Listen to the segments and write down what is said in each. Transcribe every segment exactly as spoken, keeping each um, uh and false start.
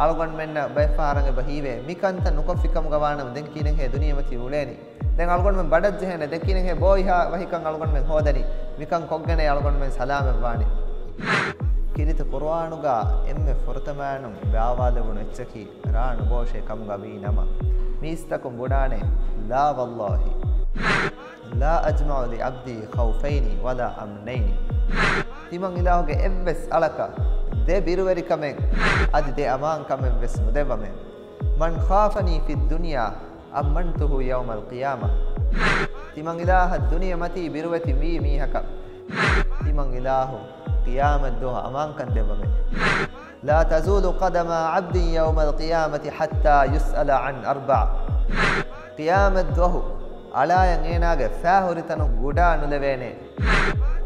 އަޅުގަނޑުމެންނަށް ބައެއްފަހަރަށް އެބަ ހީވޭ، މިކަންތައް ނުކޮށްފިކަމުގަ ވާނަމަ ދެން ކިހިނެއްހޭ ދުނިޔެމަތީ އުޅޭނީ؟ ދެން އަޅުގަނޑުމެން ބަޑަށްޖެހޭނެ، ދެން ކިހިނެއްހޭ ބޯހިޔާވަހިކަން އަޅުގަނޑުމެން ހޯދަނީ؟ މިކަން ކޮށްގެނޭ އަޅުގަނޑުމެން ސަލާމަތްވާނީ. ކީރިތި ޤުރުއާނުގަ އެންމެ ފުރަތަމައިނުން ބާވާލެވުނު އެއްޗަކީ ރާ ނުބޯށޭ ކަމުގަ ވީ ނަމަ، މީސްތަކުން ބުނާނެ، لا والله، لا أجمع لعبدي خوفين ولا أمنين. ތިމަން އިލާހުގެ އެއްވެސް އަޅަކަށް ދެ ބިރުވެރިކަމެއް އަދި ދެ އަމާންކަމެއްވެސް ނުދެއްވަމޭ. من خافني في الدنيا أمنته يوم القيامة. ތިމަން އިލާހަށް ދުނިޔެމަތީ ބިރުވެތި ވީ މީހަކަށް، ތިމަން އިލާހު ޤިޔާމަތްދުވަހު އަމާންކަން ދެއްވަމޭ. لا تزول قدما عبد يوم القيامة حتى يسأل عن أربع. ޤިޔާމަތްދުވަހު އަޅާޔަށް އޭނާގެ ފައިހުރިތަނުން ގުޑާ ނުލެވޭނެ،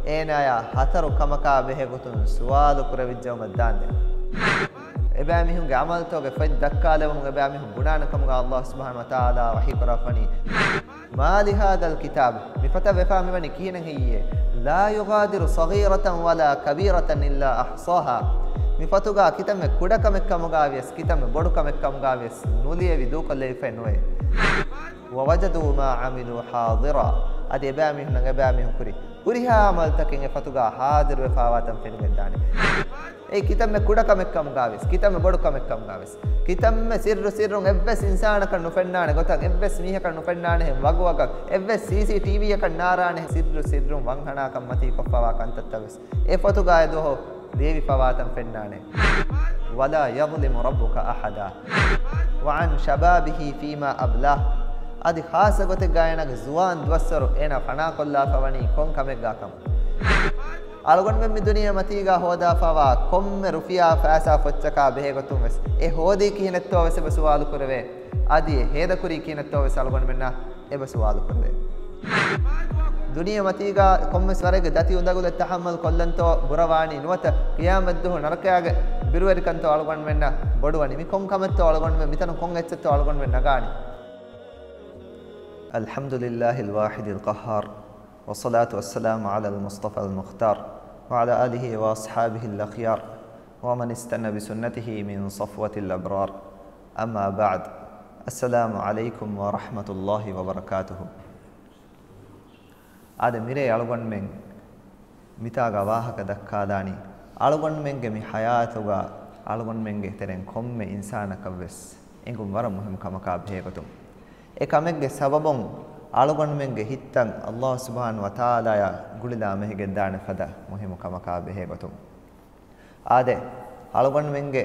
އޭނާޔާ ހަތަރު ކަމަކާ ބެހޭ ގޮތުން ސުވާލު ކުރެވިއްޖައުމަށް ދާންދެން. އެބައިމީހުންގެ ޢަމަލުތަކުގެ ފޮތް ދައްކާލެވުނު އެބައިމީހުން ބުނާނެ ކަމުގަ އައްލާހު ސުބްޙާނަހޫ ވަތަޢާލާ ވަޙީ ކުރައްވަނީ، ما لهذا الكتاب، މި ފޮތަށް ވެފާ މިވަނީ ކިހިނެއް ހެއްޔޭ؟ لا يغادر صغيرة ولا كبيرة إلا أحصاها. މި ފޮތުގަ ކިތަންމެ ކުޑަކަމެއް ކަމުގަ ވިޔަސް، ކިތަންމެ ބޮޑުކަމެއް ކަމުގަ ވިޔަސް ނުލިޔެވި ދޫކޮށްލެވިފައެއް ނުވޭ. ووجدوا ما عملوا حاضرا. އަދި އެބައިމީހުންނަށް އެބައިމީހުން ކުރި ހުރިހާ ޢަމަލުތަކެއް އެ ފޮތުގަ ޙާޟިރުވެފާވާތަން ފެނިގެންދާނެ. އެއީ ކިތަންމެ ކުޑަކަމެއް ކަމުގަ ވިޔަސް، ކިތަންމެ ބޮޑުކަމެއް ކަމުގަ ވިޔަސް، ކިތަންމެ ސިއްރު ސިއްރުން އެއްވެސް އިންސާނަކަށް ނުފެންނާނެ ގޮތަށް، އެއްވެސް މީހަކަށް ނުފެންނާނެހެން ވަގުވަގަށް، އެއްވެސް ސީސީޓީވީއަކަށް ނާރާނެހެން ސިއްރު ސިއްރުން ވަންހަނާކަންމަތީ ކޮށްފަވާ ކަންތައްތައް ވެސް އެ ފޮތުގަ އެ ދުވަހު ލިޔެވިފަވާތަން ފެންނާނެ. ولا يظلم ربك أحدا. وعن شبابه فيما أبلاه. އަދި ޚާއްޞަ ގޮތެއްގަ އޭނާގެ ޒުވާން ދުވަސްވަރު އޭނާ ފަނާކޮށްލާފަ ވަނީ ކޮން ކަމެއްގާކަން. އަޅުގަނޑުމެން މި ދުނިޔެ މަތީގަ ހޯދާފަވާ ކޮންމެ ރުފިޔާ ފައިސާ ފޮއްޗަކާ ބެހޭގޮތުން ވެސް އެ ހޯދީ ކިހިނެއްތޯ ވެސް އެބަ ސުވާލު ކުރެވޭ. އަދި އެ ހޭދަކުރީ ކިހިނެއްތޯ ވެސް އަޅުގަނޑުމެންނަށް އެބަ ސުވާލު ކުރެވޭ. ދުނިޔެ މަތީގަ ކޮންމެސް ވަރެއްގެ ދަތި އުނދަގުލެއް ތަޙައްމަލް ކޮށްލަންތޯ ބުރަވާނީ ނުވަތަ ޤިޔާމަތްދުވަހު ނަރަކަޔާގެ ބިރުވެރިކަންތޯ އަޅުގަނޑުމެންނަށް ބޮޑުވަނީ؟ މި ކޮން ކަމެއްތޯ އަޅުގަނޑުމެން މިތަނުން ކޮން އެއްޗެއްތޯ އަޅުގަނޑުމެން ނަގާނީ؟ الحمد لله الواحد القهار، والصلاة والسلام على المصطفى المختار، وعلى آله وأصحابه الأخيار، ومن استن بسنته من صفوة الأبرار. أما بعد، السلام عليكم ورحمة الله وبركاته. އާދެ، މިރޭ އަޅުގަނޑުމެން މިތާގަ ވާހަކަ ދައްކާލާނީ، އަޅުގަނޑުމެންގެ މި ޙަޔާތުގަ އަޅުގަނޑުމެންގެ ތެރެއިން ކޮންމެ އިންސާނަކަށްވެސް އެނގުން ވަރަށް މުހިއްމު ކަމަކާ ބެހޭގޮތުން. އެ ކަމެއްގެ ސަބަބުން އަޅުގަނޑުމެންގެ ހިތްތައް އައްލާހު ސުބްޙާނަހޫ ވަތަޢާލާޔާ ގުޅިލާ މެހިގެންދާނެ ފަދަ މުހިއްމު ކަމަކާ ބެހޭގޮތުން. އާދެ، އަޅުގަނޑުމެންގެ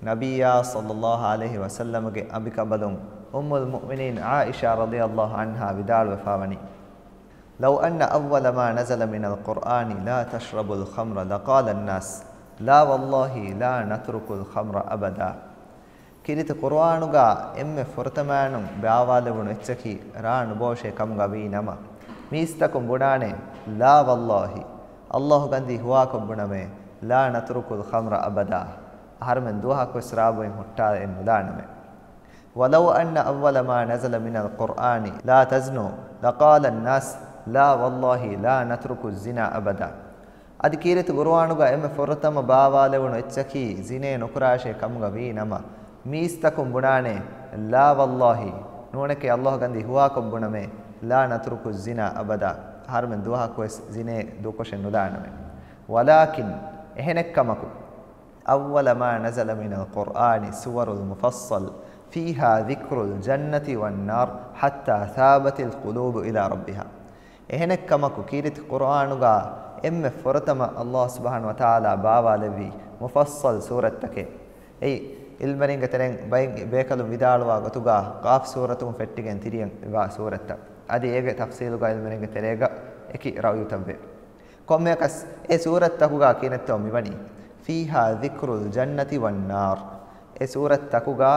ނަބިއްޔާ ޞައްލައްލާހު ޢަލައިހި ވަސައްލަމަގެ އަނބިކަނބަލުން އުއްމުލް މުއުމިނީން ޢާއިޝާ ރަޟިޔައްލާހު ޢަންހާ ވިދާޅުވެފާވަނީ، لو أن أول ما نزل من القرآن لا تشربوا الخمر لقال الناس لا والله لا نترك الخمر أبدا. ކީރިތި ޤުރުއާނުގަ އެންމެ ފުރަތަމައިނުން ބާވާލެވުނު އެއްޗަކީ ރާ ނުބޯށޭ ކަމުގަ ވީ ނަމަ، މީސްތަކުން ބުނާނެ، لا والله، އައްލާހު ގަންދީ ހުވާކޮށް ބުނަމޭ، لا نترك الخمر أبدا، އަހަރުމެން ދުވަހަކުވެސް ރާ ބޮއެއް ހުއްޓާލައެއް ނުލާނަމޭ. ولو أن أول ما نزل من القرآن لا تزنوا لقال الناس لا والله لا نترك الزنا أبدا. އަދި ކީރިތި ޤުރުއާނުގަ އެންމެ ފުރަތަމަ ބާވާލެވުނު އެއްޗަކީ ޒިނޭ ނުކުރާށޭ ކަމުގަ ވީ ނަމަ، މީސްތަކުން ބުނާނެ، لا والله، ނޫނެކޭ އައްލާހު ގަންދީ ހުވާކޮށް ބުނަމޭ، لا نترك الزنا أبدا، އަހަރުމެން ދުވަހަކުވެސް ޒިނޭ ދޫކޮށެއް ނުލާނަމޭ. ولكن، އެހެނެއްކަމަކު، أول ما نزل من القرآن سور المفصل فيها ذكر الجنة والنار حتى ثابت القلوب إلى ربها. އެހެނެއްކަމަކު، ކީރިތި ޤުރުއާނުގަ އެންމެ ފުރަތަމަ އައްލާހު ސުބްޙާނަހޫ ވަތަޢާލާ ބާވާލެއްވީ މުފައްޞަލް ސޫރަތްތަކެއް. އެއީ، ޢިލްމުވެރިންގެ ތެރެއިން ބައެއް ބޭކަލުން ވިދާޅުވާ ގޮތުގަ، ޤާފް ސޫރަތުން ފެއްޓިގެން ތިރިއަށް ވާ ސޫރަތްތައް. އަދި އޭގެ ތަފްސީލުގަ ޢިލްމުވެރިންގެ ތެރޭގަ އެކި ރައުޔުތައްވޭ. ކޮންމެއަކަސް އެ ސޫރަތްތަކުގަ ކިހިނެއްތޯ މިވަނީ، فيها ذكر الجنة والنار. އެ ސޫރަތްތަކުގަ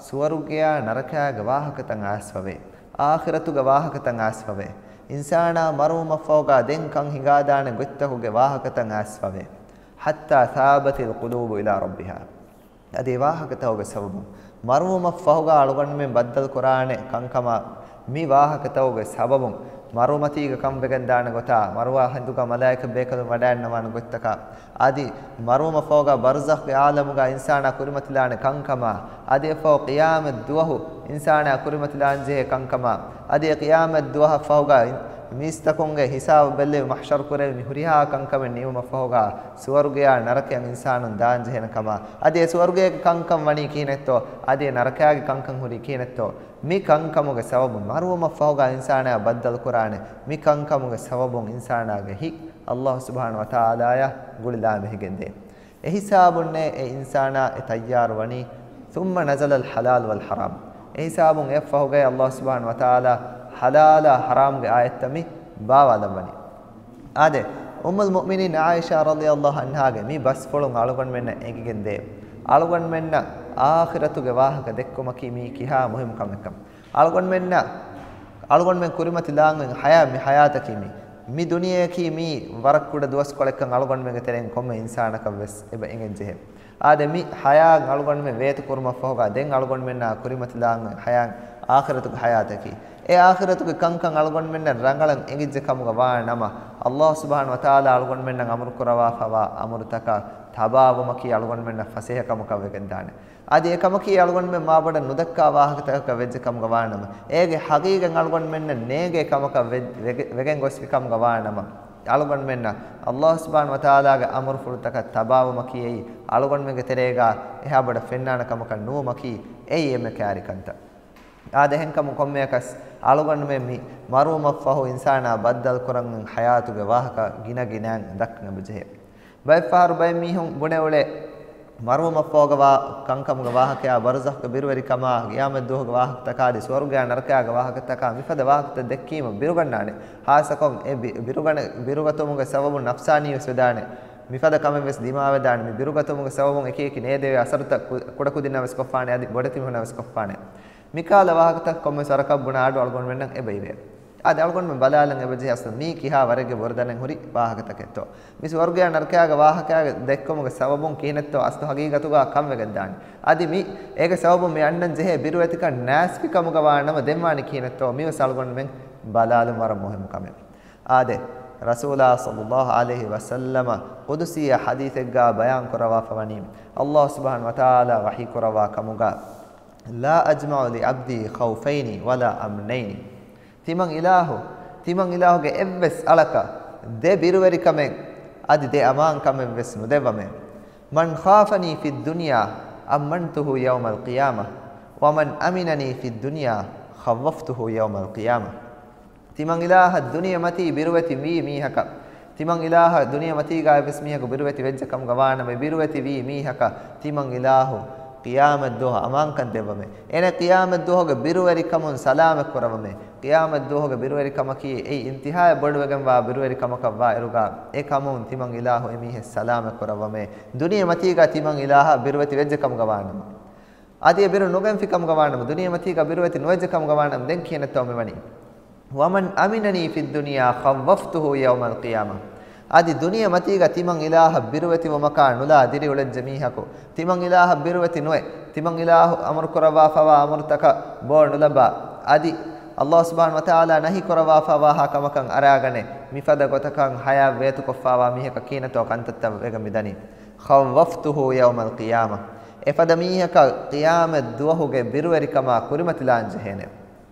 ސުވަރުގެޔާ ނަރަކަޔާގެ ވާހަކަތައް އައިސްފަވޭ، އާޚިރަތުގެ ވާހަކަތައް އައިސްފަވޭ، އިންސާނާ މަރުވުމަށްފަހުގަ ދެން ކަން ހިނގާދާނެ ގޮތްތަކުގެ ވާހަކަތައް އައިސްފަވޭ. حتى ثابت القلوب إلى ربها. އަދި އެ ވާހަކަތަކުގެ ސަބަބުން މަރުވުމަށްފަހުގަ އަޅުގަނޑުމެން ބައްދަލުކުރާނެ ކަންކަމަށް މި ވާހަކަތަކުގެ ސަބަބުން މަރުވުމަތީގަ ކަން ވެގެންދާނެ ގޮތާ، މަރުވާ ހިނދުގަ މަލާއިކަ ބޭކަލުން ވަޑައިންނަވާނެ ގޮތްތަކާ، އަދި މަރުވުމަށްފަހުގަ ބަރްޒަޚްގެ އާލަމުގަ އިންސާނާ ކުރިމަތިލާނެ ކަންކަމާ، އަދި އެފަހު ޤިޔާމަތް ދުވަހު އިންސާނާ ކުރިމަތިލާން ޖެހޭ ކަންކަމާ، އަދި އެ ޤިޔާމަތް ދުވަހަށްފަހުގަ މީސްތަކުންގެ ހިސާބު ބެއްލެވި މަޙްޝަރު ކުރެވި މި ހުރިހާ ކަންކަމެއް ނިމުމަށްފަހުގަ ސުވަރުގެޔާ ނަރަކަޔަށް އިންސާނުން ދާން ޖެހޭނެ ކަމާ، އަދި އެ ސުވަރުގޭގެ ކަންކަން ވަނީ ކިހިނެއްތޯ، އަދި އެ ނަރަކާގެ ކަންކަން ހުރީ ކިހިނެއްތޯ، މި ކަންކަމުގެ ސަބަބުން މަރުވުމަށްފަހުގަ އިންސާނާ ބައްދަލުކުރާނެ، މި ކަންކަމުގެ ސަބަބުން އިންސާނާގެ ހިތް ﷲ ސުބްޙާނަހޫ ވަތަޢާލާޔާ ގުޅިލާމެހިގެންދޭ. އެހިސާބުންނޭ އެ އިންސާނާ އެ ތައްޔާރު ވަނީ، ثُمَّ نَزَلَ الْحَلَالُ وَالْحَرَامُ. އެހިސާބުން އެއަށްފަހުގައި ﷲ ސުބްޙާނަހޫ ވަތަޢާލާ ޙަލާލާ ޙަރާމްގެ އާޔަތްތައް މި ބާވާލައްވަނީ. އާދެ، އުއްމުލް މުއުމިނީން ޢާއިޝާ ރަޟިޔަﷲ ޢަންހާގެ މި ބަސްފުޅުން އަޅުގަނޑުމެންނަށް އެނގިގެންދޭ، އަޅުގަނޑުމެންނަށް އާޚިރަތުގެ ވާހަކަ ދެއްކުމަކީ މީ ކިހާ މުހިއްމު ކަމެއްކަން. އަޅުގަނޑުމެންނަށް، އަޅުގަނޑުމެން ކުރިމަތިލާން ހަޔާ މި ޙަޔާތަކީ މީ، މި ދުނިޔެއަކީ މީ ވަރަށް ކުޑަ ދުވަސްކޮޅެއްކަން އަޅުގަނޑުމެންގެ ތެރެއިން ކޮންމެ އިންސާނަކަށް ވެސް އެބަ އެނގެން ޖެހޭ. އާދެ، މި ޙަޔާތް އަޅުގަނޑުމެން ވޭތުކުރުމަށްފަހުގަ ދެން އަޅުގަނޑުމެންނާ ކުރިމަތިލާން ހަޔާތް އާޚިރަތުގެ ޙަޔާތަކީ. އެ އާޚިރަތުގެ ކަންކަން އަޅުގަނޑުމެންނަށް ރަނގަޅަށް އެނގިއްޖެ ކަމުގަ ވާ ނަމަ، ﷲ ސުބްޙާނަހޫ ވަތަޢާލާ އަޅުގަނޑުމެންނަށް އަމުރު ކުރައްވާފަވާ އަމުރުތަކަށް ތަބާވުމަކީ އަޅުގަނޑުމެންނަށް ފަސޭހަ ކަމަކަށް ވެގެންދާނެ. އަދި އެކަމަކީ އަޅުގަނޑުމެން މާބޮޑަށް ނުދައްކާ ވާހަކަތަކަކަށް ވެއްޖެ ކަމުގަ ވާނަމަ، އޭގެ ޙަޤީޤަތް އަޅުގަނޑުމެންނަށް ނޭނގޭ ކަމަކަށް ވެ-، ވެގެ-، ވެގެން ގޮސްފި ކަމުގަ ވާނަމަ، އަޅުގަނޑުމެންނަށް ﷲ ސުބްޙާނަހޫ ވަތަޢާލާގެ އަމުރުފުޅުތަކަށް ތަބާވުމަކީ އެއީ އަޅުގަނޑުމެންގެ ތެރޭގަ އެހާ ބޮޑަށް ފެންނާނެ ކަމަކަށް ނުވުމަކީ އެއީ އެންމެ ކައިރި ކަންތައް. އާދެ، އެހެންކަމުން ކޮންމެއަކަސް އަޅުގަނޑުމެން މި މަރުވުމަށްފަހު އިންސާނާ ބައްދަލުކުރަން ޙަޔާތުގެ ވާހަކަ ގިނަ ގިނައިން ދައްކަން އެބަޖެހޭ. ބައެއްފަހަރު ބައެއް މީހުން ބުނެ އުޅޭ، މަރުވުމަށްފަހުގަ ވާ ކަންކަމުގެ ވާހަކަޔާ، ބަރްޒަޚްގެ ބިރުވެރިކަމާ، ޤިޔާމަތްދުވަހުގެ ވާހަކަތަކާ އަދި ސުވަރުގެޔާ ނަރަކަޔާގެ ވާހަކަތަކާ މިފަދަ ވާހަކަތައް ދެއްކީމަ ބިރުގަންނާނެ. ހާއްސަކޮށް އެ ބި-، ބިރުގަނެ-، ބިރުގަތުމުގެ ސަބަބުން ނަފްސާނީ ވެސް ވެދާނެ. މިފަދަ ކަމެއް ވެސް ދިމާވެދާނެ. މި ބިރުގަތުމުގެ ސަބަބުން އެކިއެކި ނޭދެވޭ އަސަރުތައް ކު-، ކުޑަކުދިންނަށް ވެސް ކޮށްފާނެ، އަދި ބޮޑެތި މީހުންނަށް ވެސް ކޮށްފާނެ. މިކަހަލަ ވާހަކަތައް ކޮންމެސް ވަރަކަށް ބުނާ އަޑު އަޅުގަނޑުމެންނަށް އެބައިވޭ. އާދެ، އަޅުގަނޑުމެން ބަލާލަން އެބަޖެހޭ އަސްލު މީ ކިހާ ވަރެއްގެ ބުރަދަނެއް ހުރި ވާހަކަތަކެއްތޯ. މި ސުވަރުގެޔާ ނަރަކަޔާގެ ވާހަކަޔާގެ ދެއްކުމުގެ ސަބަބުން ކިހިނެއްތޯ އަސްލު ހަގީގަތުގަ ކަން ވެގެންދާނެ. އަދި މި އޭގެ ސަބަބުން މި އަންނަން ޖެހޭ ބިރުވެތިކަން ނާސްފި ކަމުގަ ވާނަމަ ދެން ވާނީ ކިހިނެއްތޯ މިވެސް އަޅުގަނޑުމެން ބަލާލުން ވަރަށް މުހިއްމު ކަމެއް. އާދެ، ރަސޫލާ ޞައްލައްލާހު ޢަލައިހި ވަސައްލަމަ ޤުދުސީ ޙަދީޘެއްގަ ބަޔާން ކުރައްވާފަ ވަނީ، ﷲ ސުބްޙާނަހޫ ވަތަޢާލާ ވަޙީ ކުރައްވާ ކަމުގަ، لا أجمع لعبدي خوفين ولا أمنين. ތިމަން އިލާހު، ތިމަން އިލާހުގެ އެއްވެސް އަޅަކަށް ދެ ބިރުވެރިކަމެއް އަދި ދެ އަމާންކަމެއް ވެސް ނުދެއްވަމޭ. من خافني في الدنيا أمنته يوم القيامة، ومن أمنني في الدنيا خوفته يوم القيامة. ތިމަން އިލާހަށް ދުނިޔެމަތީ ބިރުވެތި ވީ މީހަކަށް، ތިމަން އިލާހަށް ދުނިޔެމަތީގަ އެއްވެސް މީހަކު ބިރުވެތި ވެއްޖެ ކަމުގަ ވާނަމަ، އެ ބިރުވެތި ވީ މީހަކަށް ތިމަން އިލާހު ޤިޔާމަތްދުވަހު އަމާންކަން ދެއްވަމޭ. އޭނަ ޤިޔާމަތްދުވަހުގެ ބިރުވެރިކަމުން ސަލާމަތް ކުރަވަމޭ. ޤިޔާމަތްދުވަހުގެ ބިރުވެރިކަމަކީ އެއީ އިންތިހާއަށް ބޮޑުވެގެންވާ ބިރުވެރިކަމަކަށްވާ އިރުގަ، އެކަމުން ތިމަން އިލާހު އެމީހެއް ސަލާމަތް ކުރައްވަމޭ. ދުނިޔެމަތީގަ ތިމަން އިލާހަށް ބިރުވެތި ވެއްޖެ ކަމުގަ ވާނަމަ. އަދި އެ ބިރު ނުގެންފި ކަމުގަ ވާނަމަ، ދުނިޔެމަތީގަ ބިރުވެތި ނުވެއްޖެ ކަމުގަ ވާނަމަ، ދެން ކިހިނެއްތޯ މިވަނީ؟ ومن أمنني في الدنيا خوفته يوم القيامة. އަދި ދުނިޔެމަތީގަ ތިމަން އިލާހަށް ބިރުވެތިވުމަކާ ނުލާ ދިރިއުޅެއްޖެ މީހަކު، ތިމަން އިލާހަށް ބިރުވެތި ނުވެ، ތިމަން އިލާހު އަމުރު ކުރައްވާފަވާ އަމުރުތަކަށް ބޯ ނުލަބާ، އަދި ﷲ ސުބްޙާނަހޫ ވަތަޢާލާ ނަހީ ކުރައްވާފަވާހާ ކަމަކަށް އަރާގަނެ، މިފަދަ ގޮތަކަށް ޙަޔާތް ވޭތުކޮށްފަވާ މީހަކަށް ކިހިނެއްތޯ ކަންތައްތައް ވެގެން މިދަނީ. خوفته يوم القيامة. އެފަދަ މީހަކަށް ޤިޔާމަތް ދުވަހުގެ ބިރުވެރިކަމާ ކުރިމަތިލާން ޖެހޭނެ.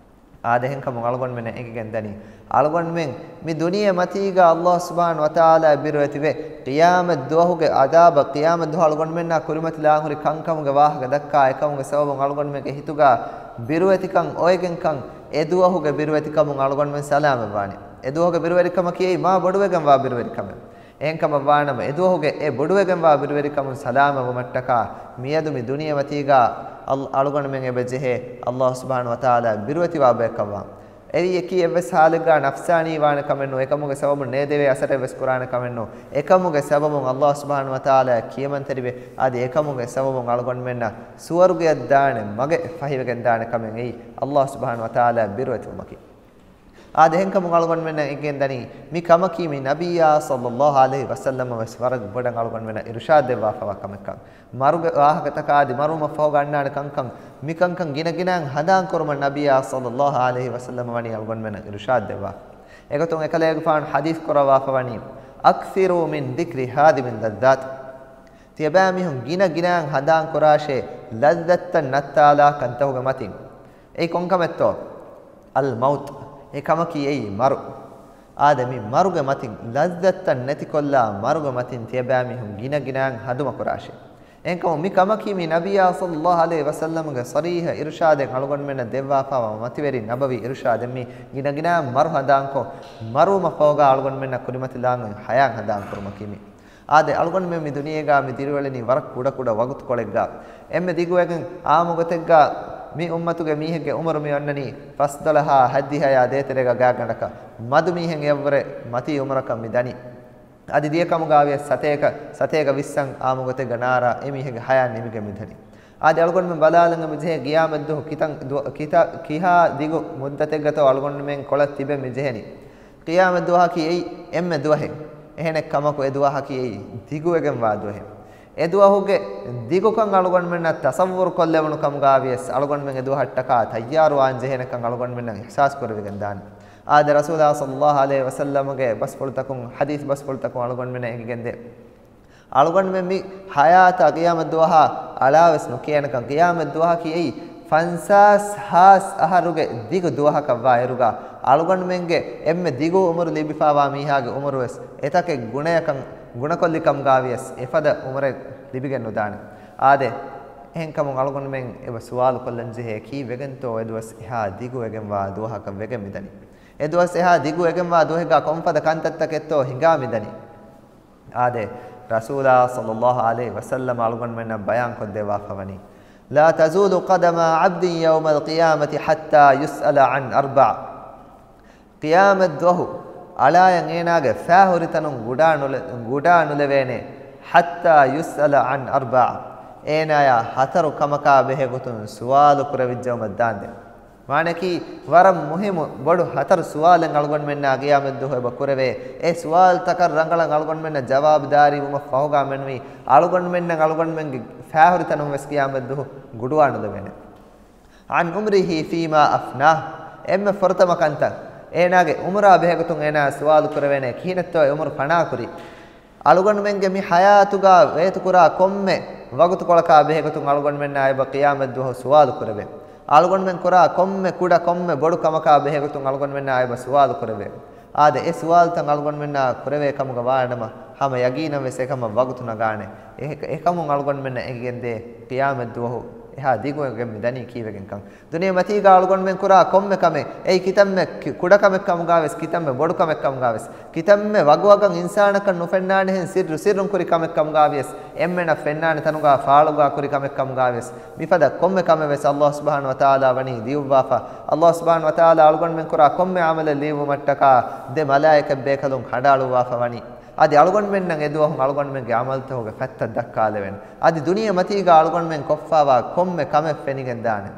އާދެ، އެހެންކަމުން އަޅުގަނޑުމެންނަށް އެނގިގެން ދަނީ، އަޅުގަނޑުމެން މި ދުނިޔެ މަތީގަ ﷲ ސުބްޙާނަހޫ ވަތަޢާލާ ބިރުވެތިވެ، ޤިޔާމަތް ދުވަހުގެ ޢަޛާބަށް، ޤިޔާމަތް ދުވަހު އަޅުގަނޑުމެންނާ ކުރިމަތިލާން ހުރި ކަންކަމުގެ ވާހަކަ ދައްކާ، އެކަމުގެ ސަބަބުން އަޅުގަނޑުމެންގެ ހިތުގަ ބިރުވެތިކަން އޮވެގެންކަން، އެ ދުވަހުގެ ބިރުވެތިކަމުން އަޅުގަނޑުމެން ސަލާމަތްވާނެ. އެ ދުވަހުގެ ބިރުވެރިކަމަކީ އެއީ މާ ބޮޑުވެގެންވާ ބިރުވެރިކަމެއް. އެހެންކަމަށްވާނަމަ، އެ ދުވަހުގެ އެ ބޮޑުވެގެންވާ ބިރުވެރިކަމުން ސަލާމަތްވުމަށްޓަކާ، މިއަދު މި ދުނިޔެމަތީގަ އަލް-، އަޅުގަނޑުމެން އެބަ ޖެހޭ ﷲ ސުބްޙާނަހޫ ވަތަޢާލާ ބިރުވެތިވާ ބަޔަކަށްވާން. އެއީ އެކި އެއްވެސް ޙާލެއްގަ ނަފްސާނީ ވާނެ ކަމެއް ނޫން، އެކަމުގެ ސަބަބުން ނޭދެވޭ އަސަރެއް ވެސް ކުރާނެ ކަމެއް ނޫން. އެކަމުގެ ސަބަބުން ﷲ ސުބްޙާނަހޫ ވަތަޢާލާ ކިޔަމަންތެރިވެ، އަދި އެކަމުގެ ސަބަބުން އަޅުގަނޑުމެންނަށް ސުވަރުގެއަށް ދާނެ މަގެއް ފަހިވެގެން ދާނެ ކަމެއް އެއީ ﷲ ސުބްޙާނަހޫ ވަތަޢާލާ ބިރުވެތިވުމަކީ. އާދެ، އެހެންކަމުން އަޅުގަނޑުމެންނަށް އެނގިގެން ދަނީ، މި ކަމަކީ މި ނަބިއްޔާ ޞައްލައްލާހު ޢަލައިހި ވަސައްލަމަށް ވެސް ވަރަށް ބޮޑަށް އަޅުގަނޑުމެންނަށް އިރުޝާދު ދެއްވާފަވާ ކަމެއްކަން. މަރުގެ ވާހަކަތަކާ އަދި މަރުވުމަށްފަހުގަ އަންނާނެ ކަންކަން، މިކަންކަން ގިނަގިނައިން ހަނދާންކުރުމަށް ނަބިއްޔާ ޞައްލައްލާހު ޢަލައިހި ވަސައްލަމަ ވަނީ އަޅުގަނޑުމެންނަށް އިރުޝާދު ދެއްވާ. އެގޮތުން އެކަލޭގެފާނު ޙަދީޘް ކުރައްވާފަ ވަނީ، "أكثروا من ذكر هاذم اللذات." ތިޔަބައިމީހުން ގިނަ ގިނައިން ހަނދާން ކުރާށޭ، ލައްޒަތްތައް ނައްތާލާ ކަންތަކުގެ މަތިން. އެއީ ކޮން ކަމެއްތޯ؟ އަލް މައުތު. އެ ކަމަކީ އެއީ މަރު. އާދެ، މި މަރުގެ މަތިން، ލައްޒަތްތައް ނެތިކޮށްލާ މަރުގެ މަތިން ތިޔަބައިމީހުން ގިނަ ގިނައިން ހަނދުމަކުރާށޭ. އެހެންކަމުން މި ކަމަކީ މި ނަބިއްޔާ ޞައްލައްލާހު ޢަލައިހި ވަސައްލަމުގެ ޞަރީޙަ އިރުޝާދެއް، އަޅުގަނޑުމެންނަށް ދެއްވާފައިވާ މަތިވެރި ނަބަވީ އިރުޝާދެއް. މި ގިނަ ގިނައިން މަރު ހަނދާންކޮށް، މަރުވުމަށްފަހުގަ އަޅުގަނޑުމެންނަށް ކުރިމަތިލާން ހަޔާތް ހަނދާންކުރުމަކީ މި. އާދެ، އަޅުގަނޑުމެން މި ދުނިޔޭގަ މި ދިރިއުޅެނީ ވަރަށް ކުޑަކުޑަ ވަގުތުކޮޅެއްގަ. އެންމެ ދިގުވެގެން އާއްމު ގޮތެއްގަ މި އުއްމަތުގެ މީހެއްގެ އުމުރު މި އޮންނަނީ ފަސްދޮޅަހާ ހަތްދިހަޔާ ދޭތެރޭގަ ގާތްގަނޑަކަށް. މަދު މީހެއް އެއަށްވުރެ މަތީ އުމުރަކަށް މި ދަނީ. އަދި ދިޔަކަމުގަވިޔަސް ސަތޭކަ، ސަތޭކަ ވިއްސަށް އާއްމު ގޮތެއްގަ ނާރާ އެ މީހެއްގެ ހަޔާތް ނިމިގެން މިދަނީ. އާދެ، އަޅުގަނޑުމެން ބަލާލަން މިޖެހޭ ޤިޔާމަތްދުވަހު ކިތަން ދު-، ކިތަ-، ކިހާ ދިގު މުއްދަތެއްގަތޯ އަޅުގަނޑުމެން ކޮޅަށް ތިބެން މިޖެހެނީ. ޤިޔާމަތްދުވަހަކީ އެއީ އެންމެ ދުވަހެއް. އެހެނެއް ކަމަކު އެ ދުވަހަކީ އެއީ ދިގުވެގެންވާ ދުވަހެއް. އެ ދުވަހުގެ ދިގުކަން އަޅުގަނޑުމެންނަށް ތަޞައްވުރު ކޮށްލެވުނު ކަމުގަވިޔަސް އަޅުގަނޑުމެން އެ ދުވަހަށްޓަކާ ތައްޔާރުވާން ޖެހޭނެކަން އަޅުގަނޑުމެންނަށް އިޙްސާސް ކުރެވިގެން ދާނެ. އާދެ، ރަސޫލާ ޞައްލައްލާހު ޢަލައިހި ވަސައްލަމުގެ ބަސްފުޅުތަކުން، ޙަދީޘް ބަސްފުޅުތަކުން އަޅުގަނޑުމެންނަށް އެނގިގެންދޭ. އަޅުގަނޑުމެން މި ޙަޔާތާ ޤިޔާމަތްދުވަހާ އަޅާވެސް ނުކިޔޭނެކަން، ޤިޔާމަތްދުވަހަކީ އެއީ ފަންސާސް ހާސް އަހަރުގެ ދިގު ދުވަހަކަށްވާ އިރުގަ، އަޅުގަނޑުމެންގެ އެންމެ ދިގު އުމުރު ލިބިފައިވާ މީހާގެ އުމުރުވެސް އެތަކެއް ގުނަޔަކަށް ގުނަކޮށްލި ކަމުގަވިޔަސް އެފަދަ އުމުރެއް ލިބިގެން ނުދާނެ. އާދެ، އެހެންކަމުން އަޅުގަނޑުމެން އެބަ ސުވާލު ކޮށްލަން ޖެހޭ، ކީއްވެގެންތޯ އެ ދުވަސް އެހާ ދިގުވެގެންވާ ދުވަހަކަށް ވެގެން މިދަނީ؟ އެ ދުވަސް އެހާ ދިގުވެގެންވާ ދުވަހެއްގަ ކޮންފަދަ ކަންތައްތަކެއްތޯ ހިނގާ މިދަނީ؟ އާދެ، ރަސޫލާ ޞައްލައްލާހު ޢަލައިހި ވަސައްލަމަ އަޅުގަނޑުމެންނަށް ބަޔާންކޮށްދެއްވާފަ ވަނީ، "لا تزول قدما عبد يوم القيامة حتى يسأل عن أربع." ޤިޔާމަތްދުވަހު އަޅާޔަށް އޭނާގެ ފާހުރިތަނުން ގުޑާ ނުލެ-، ގުޑާ ނުލެވޭނެ، "حتى يسأل عن أربع." އޭނާޔާ ހަތަރު ކަމަކާ ބެހޭގޮތުން ސުވާލު ކުރެވިއްޖެއުމަށް ދާންދެން. މާނައަކީ، ވަރަށް މުހިއްމު ބޮޑު ހަތަރު ސުވާލެއް އަޅުގަނޑުމެންނާ ޤިޔާމަތްދުވަހު އެބަ ކުރެވޭ. އެ ސުވާލުތަކަށް ރަނގަޅަށް އަޅުގަނޑުމެންނަށް ޖަވާބުދާރީ ވުމަށް ފަހުގަ މެނުވީ، އަޅުގަނޑުމެންނަށް އަޅުގަނޑުމެންގެ ފާހުރިތަނުން ވެސް ޤިޔާމަތްދުވަހު ގުޑުވާ ނުލެވޭނެ. عن عمره فيما أفناه. އެންމެ ފުރަތަމަ ކަންތައް، އޭނާގެ އުމުރާ ބެހޭގޮތުން އޭނާ ސުވާލު ކުރެވޭނެ، ކިހިނެއްތޯ އެ އުމުރު ފަނާކުރީ؟ އަޅުގަނޑުމެންގެ މި ޙަޔާތުގަ ވޭތުކުރާ ކޮންމެ ވަގުތުކޮޅަކާ ބެހޭގޮތުން އަޅުގަނޑުމެންނާ އެބަ ޤިޔާމަތްދުވަހު ސުވާލު ކުރެވޭ. އަޅުގަނޑުމެން ކުރާ ކޮންމެ ކުޑަ ކޮންމެ ބޮޑު ކަމަކާ ބެހޭގޮތުން އަޅުގަނޑުމެންނާ އެބަ ސުވާލު ކުރެވޭ. އާދެ، އެ ސުވާލުތައް އަޅުގަނޑުމެންނާ ކުރެވޭ ކަމުގަ ވާނަމަ، ހަމަ ޔަގީނަށް ވެސް އެކަމަށް ވަގުތު ނަގާނެ. އެ-، އެކަމުން އަޅުގަނޑުމެންނަށް އެނގިގެންދޭ ޤިޔާމަތްދުވަހު އެހާ ދިގުވެގެން މި ދަނީ ކީއްވެގެންކަން. ދުނިޔެ މަތީގަ އަޅުގަނޑުމެން ކުރާ ކޮންމެ ކަމެއް، އެއީ ކިތަންމެ ކި-، ކުޑަކަމެއްކަމުގަވެސް، ކިތަންމެ ބޮޑުކަމެއްކަމުގަވެސް، ކިތަންމެ ވަގުވަގަށް އިންސާނަކަށް ނުފެންނާނެހެން ސިއްރު ސިއްރުން ކުރި ކަމެއްކަމުގަވިޔަސް، އެންމެނަށް ފެންނާނެ ތަނުގަ ފާޅުގަ ކުރި ކަމެއްކަމުގަވިޔަސް، މިފަދަ ކޮންމެ ކަމެއް ވެސް ﷲ ސުބްޙާނަހޫ ވަތަޢާލާ ވަނީ ލިޔުއްވާފަ. ﷲ ސުބްޙާނަހޫ ވަތަޢާލާ އަޅުގަނޑުމެން ކުރާ ކޮންމެ ޢަމަލެއް ލިޔުއްވުމަށްޓަކާ ދެ މަލާއިކަތް ބޭކަލުން ކަނޑައަޅުއްވާފަ ވަނީ. އަދި އަޅުގަނޑުމެންނަށް އެދުވަހުން އަޅުގަނޑުމެންގެ ޢަމަލުތަކުގެ ފަތްތައް ދައްކާލެވޭނެ. އަދި ދުނިޔެ މަތީގަ އަޅުގަނޑުމެން ކޮށްފައިވާ ކޮންމެ ކަމެއް ފެނިގެންދާނެ.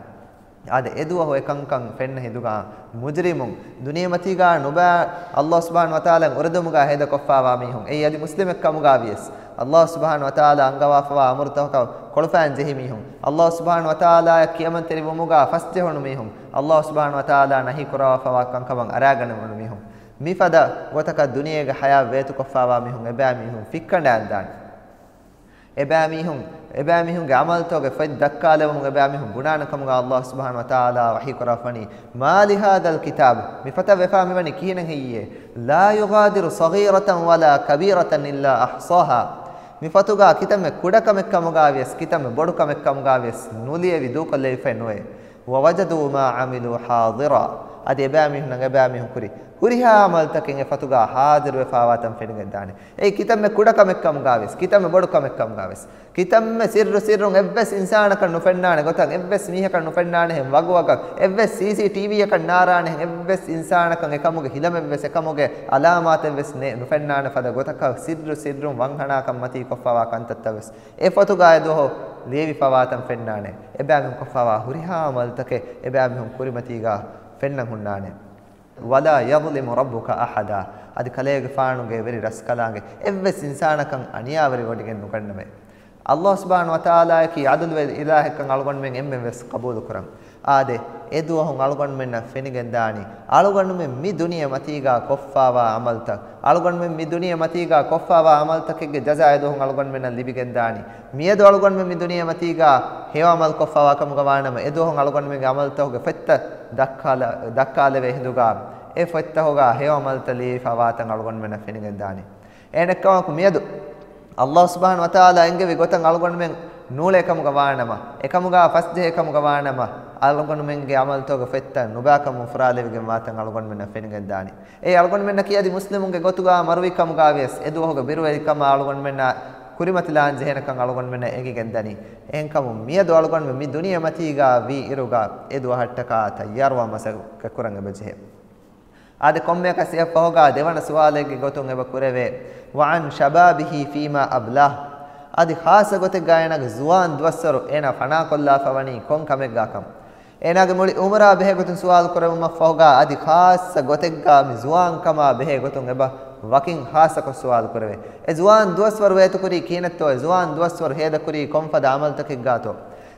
އާދެ، އެދުވަހު އެކަންކަން ފެންނަ ހިނދުގަ މުޖްރިމުން ދުނިޔެމަތީގަ ނުބައި ﷲ ސުބްޙާނަހޫ ވަތަޢާލާ އުރެދުމުގަ ހޭދަކޮށްފައިވާ މީހުން، އެއީ އަދި މުސްލިމެއްކަމުގަވިޔަސް، ﷲ ސުބްޙާނަހޫ ވަތަޢާލާ އަންގަވާފައިވާ އަމުރުތަކަށް ކޮޅުފައިން ޖެހި މީހުން، ﷲ ސުބްޙާނަހޫ ވަތަޢާލާއަށް ކިޔަމަންތެރިވުމުގަ ފަސްޖެހުނު މީހުން، ﷲ ސުބްޙާނަހޫ ވަތަޢާލާ ނަހީ ކުރައްވާފައިވާ ކަންކަމަށް އަރާގަނެވުނު މީހުން، މިފަދަ ގޮތަކަށް ދުނިޔޭގެ ޙަޔާތް ވޭތުކޮށްފައިވާ މީހުން އެބައިމީހުން ފިއްކަނޑާންދާނެ. އެބައިމީހުން، އެބައިމީހުންގެ ޢަމަލުތަކުގެ ފަތް ދައްކާލެވުމުން އެބައިމީހުން ބުނާނެ ކަމުގަ ﷲ ސުބްޙާނަހޫ ވަތަޢާލާ ވަޙީ ކުރައްވަނީ، "ما لهذا الكتاب." މި ފަތަށް ވެފާ މިވަނީ ކިހިނެއް ހެއްޔޭ؟ "لا يغادر صغيرة ولا كبيرة إلا أحصاها." މި ފޮތުގަ ކިތަންމެ ކުޑަކަމެއް ކަމުގަވިޔަސް، ކިތަންމެ ބޮޑު ކަމެއް ކަމުގަވިޔަސް ނުލިޔެވި ދޫކޮށްލެވިފައެއް ނުވޭ. "ووجدوا ما عملوا حاضرا." އަދި އެބައިމީހުންނަށް އެބައިމީހުން ކުރި ހުރިހާ ޢަމަލުތަކެއް އެ ފޮތުގަ ޙާޟިރުވެފައިވާތަން ފެނިގެންދާނެ. އެއީ ކިތަންމެ ކުޑަކަމެއްކަމުގަވެސް، ކިތަންމެ ބޮޑުކަމެއްކަމުގަވެސް، ކިތަންމެ ސިއްރު ސިއްރުން އެއްވެސް އިންސާނަކަށް ނުފެންނާނެ ގޮތަށް، އެއްވެސް މީހަކަށް ނުފެންނާނެހެން ވަގުވަގަށް، އެއްވެސް ސީސީޓީވީއަކަށް ނާރާނެހެން، އެއްވެސް އިންސާނަކަށް އެކަމުގެ ހިލަމެއްވެސް، އެކަމުގެ ޢަލާމާތެއްވެސް ނެ-، ނުފެންނާނެ ފަދަ ގޮތަކަށް ސިއްރު ސިއްރުން ވަންހަނާކަށް މަތީ ކޮށްފައިވާ ކަންތައްތައްވެސް އެ ފޮތުގަ އެދުވަހު ލިޔެވިފައިވާތަން ފެންނާނެ. އެބައިމީހުން ކޮށްފައިވާ ހުރިހާ ޢަމަލުތަކެއް އެބައިމީހުން ކުރިމަތީގަ ފެންނަން ހުންނާނެ. "ولا يظلم ربك أحدا." އަދި ކަލޭގެފާނުގެ ވެރި ރަސްކަލާނގެ އެއްވެސް އިންސާނަކަށް އަނިޔާވެރި ވޮޑިގެން ނުގަންނަވޭ. ﷲ ސުބްޙާނަހޫ ވަތަޢާލާއަކީ ޢަދުލުވެރި އިލާހެއްކަން އަޅުގަނޑުމެން އެންމެން ވެސް ޤަބޫލުކުރަން. އާދެ، އެދުވަހުން އަޅުގަނޑުމެންނަށް ފެނިގެންދާނީ، އަޅުގަނޑުމެން މި ދުނިޔެ މަތީގާ ކޮށްފާވާ އަމަލްތައް، އަޅުގަނޑުމެން މި ދުނިޔެ މަތީގާ ކޮށްފާވާ އަމަލްތަކެއްގެ ޖަޒާ އެދުވަހުން އަޅުގަނޑުމެންނަށް ލިބިގެންދާނީ. މިއަދު އަޅުގަނޑުމެން މި ދުނިޔެ މަތީގާ ހެޔޮ އަމަލް ކޮށްފާވާ ކަމުގަ ވާނަމަ، އެދުވަހުން އަޅުގަނޑުމެންގެ އަމަލްތަކުގެ ފޮތްތައް ދައްކާލަ، ދައްކާލެވޭ ހިނދުގާ، އެ ފޮތްތަކުގާ ހެޔޮ އަމަލްތައް ލިޔެފާވާތަން އަޅުގަނޑުމެންނަށް ފެނިގެންދާނީ. އެހެނެއްކަމަކު މިއަދު އައްލާހު ސުބްޙާނަހު ވަތަޢާލާ އެންގެވި ގޮތަށް އަޅުގަނޑުމެން ނޫޅޭ ކަމުގަ ވާނަމަ، އެކަމުގާ ފަސްޖެހޭ ކަމުގަ ވާނަމަ، އަޅުގަނޑުމެންގެ އަމަލްތަކުގެ ފޮތްތައް ނުބާކަމުން ފުރާލެވިގެން ވާތަން އަޅުގަނޑުމެންނަށް ފެނިގެންދާނީ. އެއީ އަޅުގަނޑުމެންނަކީ އަދި މުސްލިމުންގެ ގޮތުގާ މަރުވި ކަމުގާ ވިޔަސް އެދުވަހުގެ ބިރުވެރިކަމާ އަޅުގަނޑުމެންނާ ކުރިމަތިލާން ޖެހޭނެކަން އަޅުގަނޑުމެންނަށް އެނގިގެންދަނީ. އެހެންކަމުން މިއަދު އަޅުގަނޑުމެން މި ދުނިޔެ މަތީގާ ވީ އިރުގަ އެދުވަހަށްޓަކާ ތައްޔާރުވާ މަސައްކަތް ކުރަން އެބަޖެހޭ. އާދެ، ކޮންމެއަކަސް އެއަށްފަހުގާ ދެވަނަ ސުވާލެއްގެ ގޮތުން އެބަ ކުރެވޭ، وعن شبابه فيما أبلاه. އަދި ޚާއްޞަ ގޮތެއްގާ އޭނާގެ ޒުވާން ދުވަސްވަރު އޭނާ ފަނާކޮށްލާފަ ވަނީ ކޮން ކަމެއްގާކަން. އޭނާގެ މުޅި އުމުރާ ބެހޭ ގޮތުން ސުވާލު ކުރެވުމަށްފަހުގާ އަދި ޚާއްޞަ ގޮތެއްގާ މި ޒުވާންކަމާ ބެހޭ ގޮތުން އެބަ ވަކިން ޚާއްޞަކޮށް ސުވާލު ކުރެވޭ. އެ ޒުވާން ދުވަސްވަރު ވޭތުކުރީ ކިހިނެއްތޯ؟ އެ ޒުވާން ދުވަސްވަރު ހޭދަކުރީ ކޮންފަދަ އަމަލްތަކެއްގާތޯ؟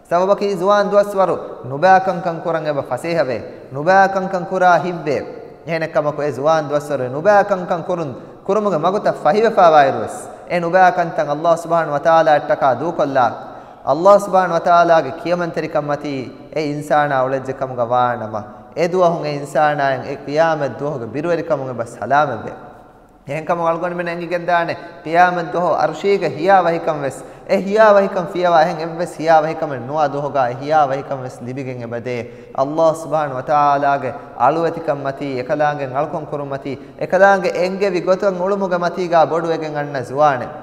ސަބަބަކީ ޒުވާން ދުވަސްވަރު ނުބައިކަންކަން ކުރަން އެބަ ފަސޭހަވޭ، ނުބައިކަންކަން ކުރާ ހިތްވޭ. އެހެނެއްކަމަކު އެ ޒުވާން ދުވަސްވަރު ނުބައިކަންކަން ކުރުން، ކުރުމުގެ މަގުތައް ފަހިވެފާވާއިރުވެސް، އެ ނުބައިކަންތައް އައްލާހު ސުބްޙާނަހު ވަތަޢާލާއަށްޓަކާ ދޫކޮށްލާ، އައްލާހު ސުބްޙާނަހު ވަތަޢާލާގެ ކިޔަމަންތެރިކަން މަތީ އެ އިންސާނާ އުޅެއްޖެ ކަމުގަ ވާނަމަ، އެ ދުވަހުން އެ އިންސާނާއަށް އެ ޤިޔާމަތް ދުވަހުގެ ބިރުވެރިކަމުން އެބަ ސަލާމަތްވޭ. އެހެންކަމުން އަޅުގަނޑުމެން އެނގިގެންދާނެ، ޤިޔާމަތް ދުވަހު އަރުޝީގެ ހިޔާވަހިކަން ވެސް، އެ ހިޔާވަހިކަން ފިޔަވާ އެހެން އެއްވެސް ހިޔާވަހިކަމެއް ނުވާ ދުވަހުގާ އެ ހިޔާވަހިކަން ވެސް ލިބިގެން އެބަދޭ. އައްލާހު ސުބްޙާނަހު ވަތަޢާލާގެ އަޅުވެތިކަން މަތީ، އެކަލާނގެ އަޅުކަން ކުރުން މަތީ، އެކަލާނގެ އެންގެވި ގޮތަށް އުޅުމުގެ މަތީގާ ބޮޑުވެގެން އަންނަ ޒުވާނެއް.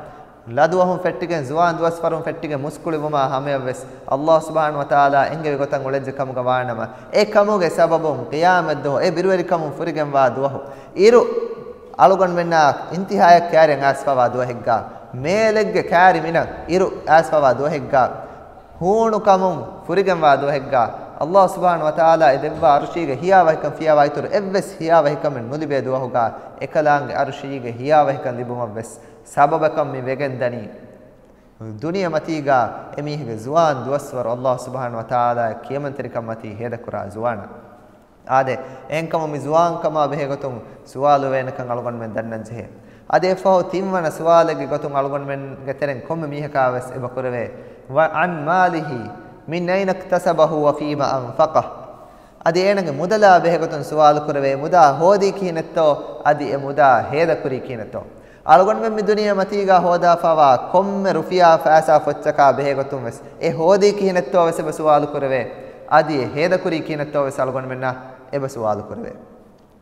ލަދުވަހުން ފެއްޓިގެން ޒުވާން ދުވަސްވަރުން ފެއްޓިގެން މުސްކުޅިވުމާ ހަމަޔަށްވެސް އައްލާހު ސުބްޙާނަހު ވަތަޢާލާ އެންގެވި ގޮތަށް އުޅެއްޖެ ކަމުގަ ވާނަމަ، އެ ކަމުގެ ސަބަބުން ޤިޔާމަތްދުވަހު އެ ބިރުވެރިކަމުން ފުރިގެންވާ ދުވަހު އިރު އަޅުގަނޑުމެންނާ އިންތިހާޔަށް ކައިރިއަށް އައިސްފަވާ ދުވަހެއްގާ، މޭލެއްގެ ކައިރި މިނަށް އިރު އައިސްފަވާ ދުވަހެއްގާ، ހޫނުކަމުން ފުރިގެންވާ ދުވަހެއްގާ، އައްލާހު ސުބްޙާނަހު ވަތަޢާލާ އެ ދެއްވާ އަރުޝީގެ ހިޔާވަހިކަން ފިޔަވާ އިތުރު އެއްވެސް ހިޔާވަހިކަމެއް ނުލިބޭ ދުވަހުގާ، އެކަލާނގެ އަރުޝީގެ ހިޔާވަހިކަން ލިބުމަށްވެސް ސަބަބަކަށް މި ވެގެންދަނީ. ދުނިޔެ މަތީގާ އެމީހެއްގެ ޒުވާން ދުވަސްވަރު އައްލާހު ސުބްޙާނަހު ވަތަޢާލާ ކިޔަމަންތެރިކަން މަތީ ހޭދަކުރާ ޒުވާނާ. އާދެ، އެހެންކަމުން މި ޒުވާންކަމާ ބެހޭ ގޮތުން ސުވާލު ވޭނެކަން އަޅުގަނޑުމެން ދަންނަން ޖެހޭ. އަދި އެއަށްފަހު ތިންވަނަ ސުވާލެއްގެ ގޮތުން އަޅުގަނޑުމެންގެ ތެރެއިން ކޮންމެ މީހަކާ ވެސް އެބަ ކުރެވޭ، وعن ماله من أين اكتسبه وفيما أنفقه. އަދި އޭނަގެ މުދަލާ ބެހޭގޮތުން ސުވާލު ކުރެވޭ، މުދާ ހޯދީ ކިހިނެއްތޯ، އަދި އެ މުދާ ހޭދަކުރީ ކިހިނެއްތޯ. އަޅުގަނޑުމެން މި ދުނިޔެ މަތީގާ ހޯދާފަވާ ކޮންމެ ރުފިޔާ ފައިސާ ފޮއްޗަކާ ބެހޭގޮތުން ވެސް އެ ހޯދީ ކިހިނެއްތޯ ވެސް އެބަ ސުވާލު ކުރެވޭ. އަދި އެ ހޭދަކުރީ ކިހިނެއްތޯ ވެސް އަޅުގަނޑުމެންނާ އެބަ ސުވާލު ކުރެވޭ.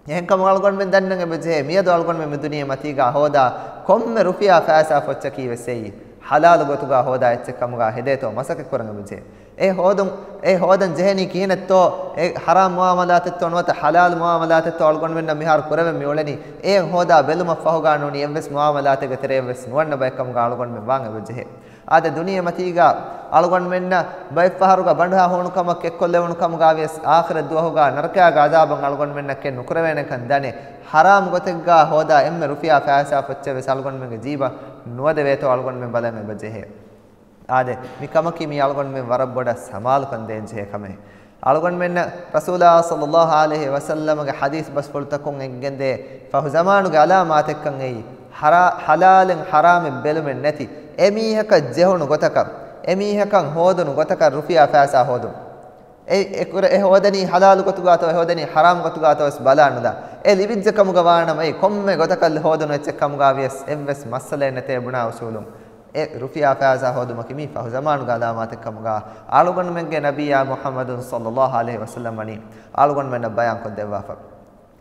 އެހެންކަމުން އަޅުގަނޑުމެން ދަންނަން އެބަޖެހޭ، މިއަދު އަޅުގަނޑުމެން މި ދުނިޔެ މަތީގާ ހޯދާ ކޮންމެ ރުފިޔާ ފައިސާ ފޮއްޗަކީ ވެސް އެއީ ޙަލާލު ގޮތުގާ ހޯދާ އެއްޗެއް ކަމުގާ ހެދޭތޯ މަސައްކަތް ކުރަން އެބަޖެހޭ. އެ ހޯދުން، އެ ހޯދަން ޖެހެނީ ކިހިނެއްތޯ، އެ ޙަރާމް މުއާމަލާތެއްތޯ ނުވަތަ ޙަލާލު މުއާމަލާތެއްތޯ އަޅުގަނޑުމެންނަށް މިހާރު ކުރެވެން މި އުޅެނީ. އެ ހޯދާ ބެލުމަށް ފަހުގާ ނޫނީ އެއްވެސް މުއާމަލާތެއްގެ ތެރެއަށްވެސް ނުވަންނަ ބައެއް ކަމުގާ އަޅުގަނޑުމެން ވާން އެބަޖެހޭ. އާދެ، ދުނިޔެ މަތީގާ އަޅުގަނޑުމެންނަށް ބައެއްފަހަރުގަ ބަނޑުހާ ހޫނުކަމަށް ކެއްކޮށްލެވުނު ކަމުގާ ވިޔަސް އާޚިރަތް ދުވަހުގާ ނަރަކައިގެ ޢަޛާބަށް އަޅުގަނޑުމެންނަށް ކެއް ނުކުރެވޭނެކަން ދަނެ، ޙަރާމް ގޮތެއްގާ ހޯދާ އެންމެ ރުފިޔާ ފައިސާ ފޮއްޗެއް ވެސް އަޅުގަނޑުމެންގެ ޖީބަށް ނުވަދެވޭތޯ އަޅުގަނޑުމެން ބަލަން އެބަޖެހޭ. އާދެ، މި ކަމަކީ މީ އަޅުގަނޑުމެން ވަރަށް ބޮޑަށް ސަމާލުކަން ދޭންޖެހޭ ކަމެއް. އަޅުގަނޑުމެންނަށް ރަސޫލާ ޞައްލައްލާހު ޢަލައިހި ވަސައްލަމަގެ ޙަދީޘް ބަސްފުޅުތަކުން އެނގިގެންދޭ، ފަހު ޒަމާނުގެ ޢަލާމާތެއްކަން އެއީ، ޙަރާ-، ޙަލާލެއް ޙަރާމެއް ބެލުމެއް ނެތި، އެމީހަކަށް ޖެހުނު ގޮތަކަށް، އެމީހަކަށް ހޯދުނު ގޮތަކަށް ރުފިޔާ ފައިސާ ހޯދުން. އެ، އެ ކުރެ-، އެ ހޯދަނީ ޙަލާލު ގޮތުގާތޯ، އެ ހޯދަނީ ޙަރާމް ގޮތުގާތޯ ވެސް ބަލާނުލާ، އެ ލިބިއްޖެ ކަމުގަ ވާނަމަ، އެ ކޮންމެ ގޮތަކަށް ހޯދުނު އެއްޗެއް ކަމުގާ ވިޔަސް އެއްވެސް މައްސަލައެއް ނެތޭ ބުނާ އުސޫލުން. އެ ރުފިޔާ ފައިސާ ހޯދުމަކީ މީ ފަހު ޒަމާނުގެ ޢަލާމާތެއް ކަމުގާ އަޅުގަނޑުމެންގެ ނަބިއްޔާ މުޙައްމަދު ޞައްލައްލާހު ޢަލައިހި ވަސައްލަމް ވަނީ އަޅުގަނޑުމެންނަށް ބަޔާން ކޮށްދެއްވާފަ.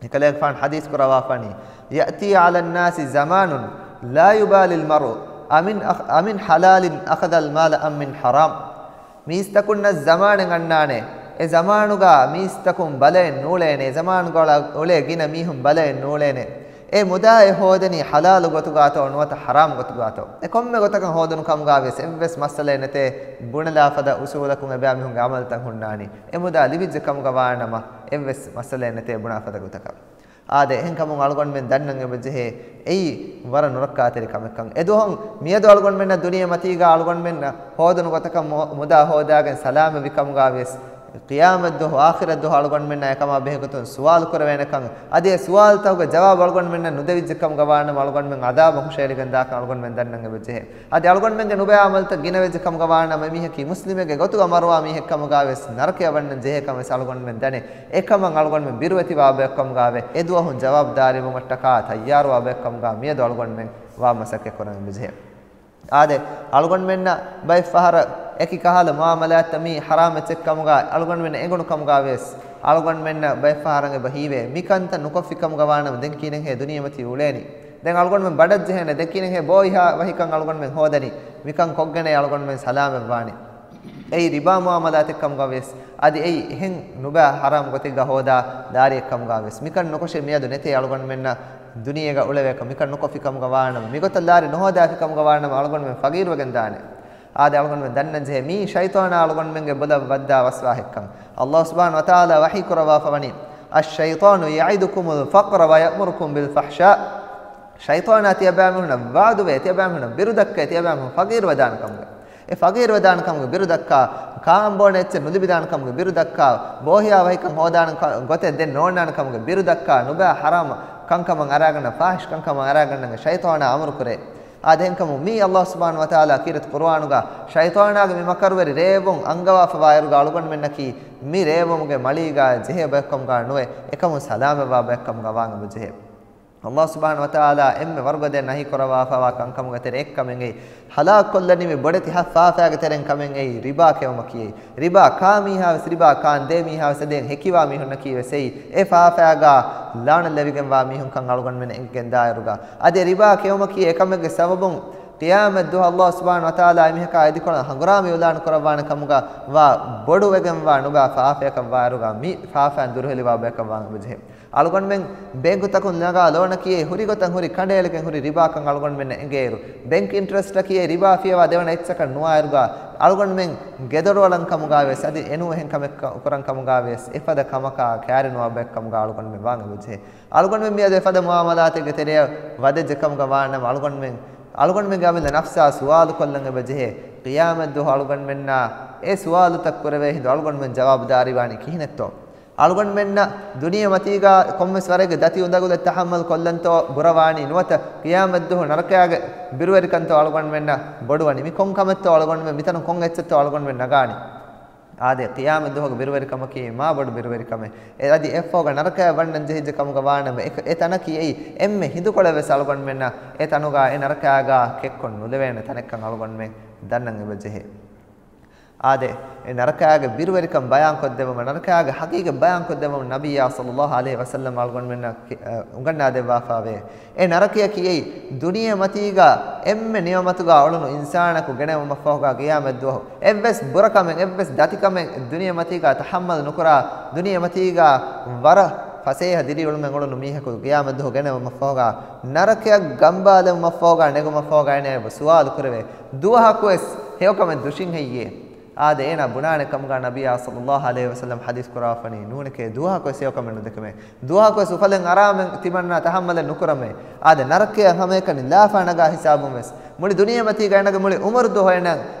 އެކަލޭގެފާނު ޙަދީޘް ކުރައްވާފަނީ، يأتي على الناس زمان لا يبالي المرء أمن أخ-، أمن حلال أخذ المال أم من حرام. މީސްތަކުންނަށް ޒަމާނެއް އަންނާނެ. އެ ޒަމާނުގަ މީސްތަކުން ބަލައެއް ނޫޅޭނެ. އެ ޒަމާނުގަ އުޅޭ ގިނަ މީހުން ބަލައެއް ނޫޅޭނެ. އެ މުދާ އެ ހޯދަނީ ޙަލާލު ގޮތުގާތޯ ނުވަތަ ޙަރާމް ގޮތުގާތޯ. އެ ކޮންމެ ގޮތަކަށް ހޯދުނު ކަމުގާ ވިޔަސް އެއްވެސް މައްސަލައެއް ނެތޭ ބުނެލާ ފަދަ އުސޫލަކުން އެބައިމީހުންގެ ޢަމަލުތައް ހުންނާނީ. އެ މުދާ ލިބިއްޖެ ކަމުގަ ވާނަމަ އެއްވެސް މައްސަލައެއް ނެތޭ ބުނާ ފަދަ ގޮތަކަށް. އާދެ، އެހެންކަމުން އަޅުގަނޑުމެން ދަންނަން އެބަޖެހޭ، އެއީ ވަރަށް ނުރައްކާތެރި ކަމެއްކަން. އެދުވަހުން މިއަދު އަޅުގަނޑުމެންނަށް ދުނިޔެ މަތީގަ އަޅުގަނޑުމެންނަށް ހޯދުނު ގޮތަކަށް މު-، މުދާ ހޯދާގެން ސަލާމަތްވި ކަމުގަ ވިޔަސް، ޤިޔާމަތްދުވަހު، އާޚިރަތްދުވަހު އަޅުގަނޑުމެންނާ އެކަމާ ބެހޭގޮތުން ސުވާލު ކުރެވޭނެކަން، އަދި އެ ސުވާލުތަކުގެ ޖަވާބު އަޅުގަނޑުމެންނަށް ނުދެވިއްޖެކަމުގަ ވާނަމަ އަޅުގަނޑުމެން ޢަޛާބަށް ހުށައެޅިގެން ދާކަން އަޅުގަނޑުމެން ދަންނަން އެބަޖެހޭ. އަދި އަޅުގަނޑުމެންގެ ނުބައި ޢަމަލުތައް ގިނަވެއްޖެ ކަމުގަ ވާނަމަ، އެމީހަކީ މުސްލިމެއްގެ ގޮތުގަ މަރުވާ މީހެއް ކަމުގަވެސް ނަރަކަޔަށް ވަންނަން ޖެހޭ ކަމަށް ވެސް އަޅުގަނޑުމެން ދަނޭ. އެކަމަށް އަޅުގަނޑުމެން ބިރުވެތިވާ ބަޔަކު ކަމުގަވޭ. އެ ދުވަހުން ޖަވާބުދާރީވުމަށްޓަކާ ތައްޔާރުވާ ބަޔަކު ކަމުގަ މިއަދު އަޅުގަނޑުމެން ވާ މަސައްކަތް ކުރަން އެބަޖެހޭ. އާދެ، އަޅުގަނޑުމެންނަށް ބައެއް ފަހަރަށް އެކި ކަހަލަ މުއާމަލާތްތައް މީ ޙަރާމް އެއްޗެއް ކަމުގަ އަޅުގަނޑުމެންނަށް އެނގުނު ކަމުގަ ވިޔަސް، އަޅުގަނޑުމެންނަށް ބައެއް ފަހަރަށް އެބަ ހީވޭ، މިކަންތައް ނުކޮށްފި ކަމުގަ ވާނަމަ ދެން ކިހިނެއްހޭ ދުނިޔެމަތީ އުޅޭނީ؟ ދެން އަޅުގަނޑުމެން ބަޑަށް ޖެހޭނެ، ދެން ކިހިނެއްހޭ ބޯހިހާ ވަހިކަން އަޅުގަނޑުމެން ހޯދަނީ؟ މިކަން ކޮށްގެން އަޅުގަނޑުމެން ސަލާމަތްވާނީ. އެއީ ރިބާ މުއާމަލާތެއް ކަމުގަ ވިޔަސް، އަދި އެއީ އެހެން ނުބައި ޙަރާމް ގޮތެއްގަ ހޯދާ ދާރިއެއް ކަމުގަ ވިޔަސް، މިކަން ނުކޮށެ މިއަދު ނެތޭ އަޅުގަނޑުމެންނަށް ދުނިޔޭގަ އުޅެވޭކަށް. މިކަން ނުކޮށްފި ކަމުގަ ވާނަމަ، މިގޮތަށް ލާރި ނުހޯދާފި ކަމުގަ ވާނަމަ އަޅުގަނޑުމެން ފަގީރުވެގެން ދާނެ. އާދެ، އަޅުގަނޑުމެން ދަންނަން ޖެހޭ، މީ ޝައިޠާނާ އަޅުގަނޑުމެންގެ ބުލަށް ވައްދާ ވަސްވާހެއްކަން. ﷲ ސުބްޙާނަހޫ ވަތަޢާލާ ވަޙީ ކުރައްވާފަ ވަނީ، "الشيطان يعدكم الفقر ويأمركم بالفحشاء." ޝައިޠާނާ ތިޔަބައިމީހުންނަށް ވަޢުދުވޭ، ތިޔަބައިމީހުންނަށް ބިރުދައްކައޭ، ތިޔަބައިމީހުން ފަގީރުވެދާނެ ކަމުގެ. އެ ފަގީރުވެދާނެ ކަމުގެ ބިރުދައްކާ، ކާން ބޯނެ އެއްޗެއް ނުލިބިދާނެ ކަމުގެ ބިރުދައްކާ، ބޯހިޔާ ވަހިކަން ހޯދާނެ ކަ-، ގޮތެއް ދެން ނޯންނާނެ ކަމުގެ ބިރުދައްކާ، ނުބައި ޙަރާމް ކަންކަމަށް އަރާގަންނަ، ފާޙިޝް ކަންކަމަށް އަރާގަންނަން ޝައިޠާނާ އަމުރު ކުރޭ. އާދެ، އެހެންކަމުން މީ ﷲ ސުބްޙާނަހޫ ވަތަޢާލާ ކީރިތި ޤުރުއާނުގަ ޝައިޠާނާގެ މި މަކަރުވެރި ރޭވުން އަންގަވާފަވާއިރުގަ އަޅުގަނޑުމެންނަކީ މި ރޭވުމުގެ މަޅީގަ ޖެހޭ ބަޔަކުކަމުގަ ނުވެ، އެކަމުން ސަލާމަތްވާ ބަޔަކުކަމުގަ ވާން އެބަޖެހޭ. ﷲ ސުބްޙާނަހޫ ވަތަޢާލާ އެންމެ ވަރުގަދަ ނަހީ ކުރައްވާފަވާ ކަންކަމުގެ ތެރެއިން އެއްކަމެއް އެއީ، ހަލާކުކޮށްލަނީ މި ބޮޑެތި ހަ ފާފައިގެ ތެރެއިން ކަމެއް އެއީ، ރިބާ ކެއުމަކީ. ރިބާ ކާ މީހާވެސް، ރިބާ ކާން ދޭ މީހާވެސް އެދޭން ހެކިވާ މީހުންނަކީވެސް އެއީ، އެ ފާފައިގަ ލަޢުނަތްލެވިގެންވާ މީހުންކަން އަޅުގަނޑުމެން އެނގިގެން ދާއިރުގަ. އަދި ރިބާ ކެއުމަކީ އެކަމެއްގެ ސަބަބުން ޤިޔާމަތްދުވަހު ﷲ ސުބްޙާނަހޫ ވަތަޢާލާ އެމީހަކާ އެދިކޮޅަށް ހަނގުރާމަ އިޢުލާނު ކުރައްވާނެ ކަމުގަ ވާ ބޮޑުވެގެންވާ ނުބައި ފާފައަކަށް ވާއިރުގަ މި ފާފައިން ދުރުހެލިވާ ބަޔަކަށް ވާން އެބަޖެހޭ. އަޅުގަނޑުމެން ބޭންކުތަކުން ނަގާ ލޯނަކީ ހުރި ގޮތަށް ހުރި ކަނޑައެޅިގެން ހުރި ރިބާކަން އަޅުގަނޑުމެންނަށް އެނގޭއިރު، ބޭންކް އިންޓްރެސްޓަކީ ރިބާ ފިޔަވާ ދެވަނަ އެއްޗަކަށް ނުވާއިރުގަ، އަޅުގަނޑުމެން ގެދޮރު އަޅަން ކަމުގަ ވިޔަސް އަދި އެނޫން އެހެން ކަމެއް ކަ-، ކުރަން ކަމުގަ ވިޔަސް އެފަދަ ކަމަކާ ކައިރިނުވާ ބަޔަކަށް ކަމުގަ އަޅުގަނޑުމެން ވާން އެބަޖެހޭ. އަޅުގަނޑުމެން މިއަދު އެފަދަ މުއާމަލާތެއްގެ ތެރެއަށް ވަދެއްޖެ ކަމުގަ ވާނަމަ، އަޅުގަނޑުމެން، އަޅުގަނޑުމެންގެ އަމިއްލަ ނަފްސާ ސުވާލު ކޮށްލަން އެބަޖެހޭ. ޤިޔާމަތްދުވަހު އަޅުގަނޑުމެންނާ އެ ސުވާލުތައް ކުރެވޭ ހިނދު އަޅުގަނޑުމެން ޖަވާބުދާރީވާނީ ކިހިނެއްތޯ؟ އަޅުގަނޑުމެންނަށް ދުނިޔެ މަތީގަ ކޮންމެސް ވަރެއްގެ ދަތި އުނދަގުލެއް ތަޙައްމަލް ކޮށްލަންތޯ ބުރަވާނީ ނުވަތަ ޤިޔާމަތްދުވަހު ނަރަކައިގެ ބިރުވެރިކަންތޯ އަޅުގަނޑުމެންނަށް ބޮޑުވަނީ؟ މި ކޮން ކަމެއްތޯ އަޅުގަނޑުމެން މިތަނުން ކޮން އެއްޗެއްތޯ އަޅުގަނޑުމެން ނަގާނީ؟ އާދެ، ޤިޔާމަތްދުވަހުގެ ބިރުވެރިކަމަކީ މާ ބޮޑު ބިރުވެރިކަމެއް. އެ އަދި އެއަށްފަހުގަ ނަރަކަޔަށް ވަންނަން ޖެހިއްޖެ ކަމުގަ ވާނަމަ، އެ، އެ ތަނަކީ އެއީ އެންމެ ހިނދުކޮޅެއް ވެސް އަޅުގަނޑުމެންނަށް އެ ތަނުގަ އެ ނަރަކައިގަ ކެއްކޮށް ނުލެވޭނެ ތަނެއްކަން އަޅުގަނޑުމެން ދަންނަން އެބަޖެހޭ. އާދެ، އެ ނަރަކައިގެ ބިރުވެރިކަން ބަޔާންކޮށްދެއްވުމަށް، ނަރަކައިގެ ހަގީގަތް ބަޔާންކޮށްދެއްވުމަށް ނަބިއްޔާ ޞައްލައްލާހު ޢަލައިހި ވަސައްލަމް އަޅުގަނޑުމެންނަށް ކި-، އަ، އުނގަންނާދެއްވާފަވޭ. އެ ނަރަކަޔަކީ އެއީ ދުނިޔެ މަތީގަ އެންމެ ނިޢުމަތުގަ އުޅުނު އިންސާނަކު ގެނެވުމަށްފަހުގަ ޤިޔާމަތްދުވަހު އެއްވެސް ބުރަކަމެއް، އެއްވެސް ދަތިކަމެއް ދުނިޔެ މަތީގަ ތަޙައްމަލް ނުކުރާ، ދުނިޔެ މަތީގަ ވަރަށް ފަސޭހަ ދިރިއުޅުމެއް އުޅުނު މީހަކު ޤިޔާމަތްދުވަހު ގެނެވުމަށްފަހުގަ، ނަރަކަޔަށް ގަނބާލެވުމަށްފަހުގަ ނެގުމަށްފަހުގަ އޭނަ އެބަ ސުވާލު ކުރެވޭ، ދުވަހަކުވެސް ހެޔޮކަމެއް ދުށިން ހެއްޔޭ؟ އާދެ، އޭނާ ބުނާނެ ކަމުގަ ނަބިއްޔާ ޞައްލައްލާހު ޢަލައިހި ވަސައްލަމް ޙަދީޘް ކުރައްވާފަނީ ނޫނެކޭ، ދުވަހަކުވެސް ހެޔޮކަމެއް ނުދެކެމޭ. ދުވަހަކުވެސް އުފަލެއް އަރާމެން ތިމަންނާ ތަޙައްމަލެއް ނުކުރަމޭ. އާދެ، ނަރަކަޔަށް ހަމައެކަނި ލާފާ ނަގާ ހިސާބުންވެސް، މުޅި ދުނިޔެ މަތީގަ އޭނަގެ މުޅި އުމުރު ދުވަހު އޭނަ